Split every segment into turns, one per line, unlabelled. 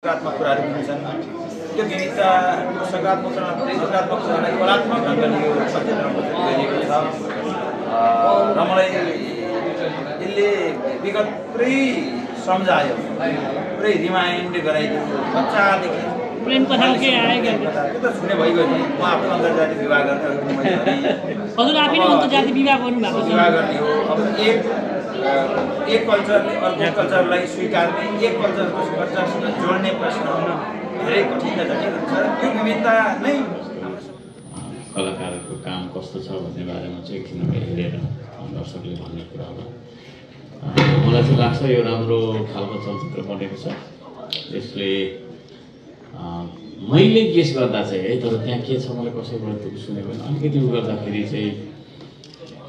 सकारात्मक कुराहरू पनि छन्। त्यो विविधताको सकारात्मक नकारात्मक कुरालाई कलात्मक ढङ्गले यो चलचित्रमा गरिएको छ र मलाई यसले विगत पुरै सम्झायो, पुरै रिमाइन्ड गराइदियो। बच्चादेखि
प्रेम कथा के आयो
त्यो त सुने भइगयो नि। म आफ्नो अन्तर्जातीय विवाह गर्ने
हजुर आफै नै अन्तर्जातीय विवाह गर्नुभएको छ।
विवाह गर्ने हो। अब एक कल्चरले अर्को कल्चरलाई स्वीकार्ने, एक कल्चरसँग जोड्ने प्रश्न धेरै कठिन र जटिल हुन्छ। त्यो विविधता नै
कलाकारको काम कस्तो छ भन्ने बारेमा चाहिँ एकछिन हेरेर दर्शकले भन्ने कुरा हो। मलाई चाहिँ लाग्छ यो राम्रो खालको चलचित्र बनेको छ। यसले मैले गेस गर्दा चाहिँ है, तर त्यहाँ के छ मलाई कसैबाट सुनेको होइन, अलिकति उ गर्दाखेरि चाहिँ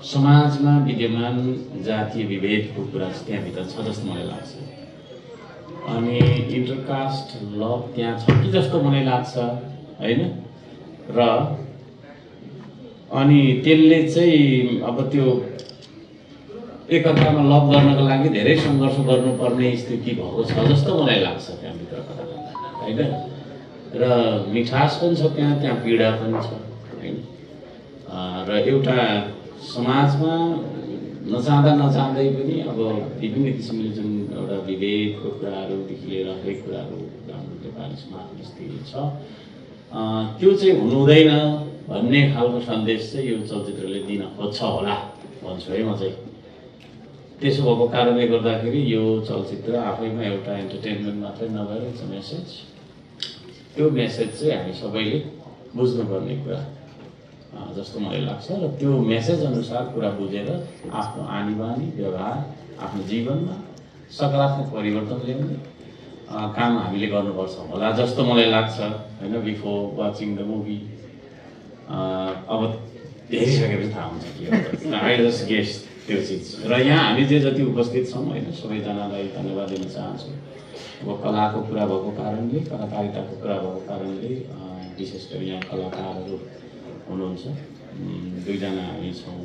समाजमा विद्यमान जातीय विभेदको कुरा चाहिँ त्यहाँभित्र छ जस्तो मलाई लाग्छ। अनि इन्टरकास्ट लभ त्यहाँ छ कि जस्तो मलाई लाग्छ होइन। र अनि त्यसले चाहिँ अब त्यो एकअर्कामा लभ गर्नको लागि धेरै सङ्घर्ष गर्नुपर्ने स्थिति भएको छ जस्तो मलाई लाग्छ त्यहाँभित्र होइन। र मिठास पनि छ त्यहाँ पीडा पनि छ होइन। र एउटा समाजमा नचाहँदै पनि अब विभिन्न किसिमले जुन एउटा विभेदको कुराहरूदेखि लिएर हरेक कुराहरू हाम्रो नेपाली समाजमा स्थिति छ, त्यो चाहिँ हुनु हुँदैन भन्ने खालको सन्देश चाहिँ यो चलचित्रले दिन खोज्छ होला भन्छु है म चाहिँ। त्यसो भएको कारणले गर्दाखेरि यो चलचित्र आफैमा एउटा एन्टरटेनमेन्ट मात्रै नभएर इट्स अ मेसेज। त्यो मेसेज चाहिँ हामी सबैले बुझ्नुपर्ने कुरा जस्तो मलाई लाग्छ। र त्यो मेसेज अनुसार कुरा बुझेर आफ्नो आनी बानी व्यवहार आफ्नो जीवनमा सकारात्मक परिवर्तन ल्याउने काम हामीले गर्नुपर्छ होला जस्तो मलाई लाग्छ होइन। बिफोर वाचिङ द मुभी अब हेरिसकेपछि थाहा हुन्छ कि आई जस्ट गेस त्यो चिज। र यहाँ हामी जे जति उपस्थित छौँ होइन, सबैजनालाई धन्यवाद दिन चाहन्छु। अब कलाको कुरा भएको कारणले, कलाकारिताको कुरा भएको कारणले विशेष गरी यहाँ कलाकारहरू हुनुहुन्छ। दुईजना हामी छौँ,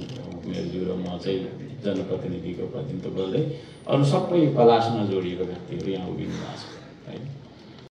मेरज्यू र म चाहिँ जनप्रतिनिधिको प्रतिनिधित्व गर्दै, अरू सबै कलासँग जोडिएको व्यक्तिहरू यहाँ उभिनु भएको छ है।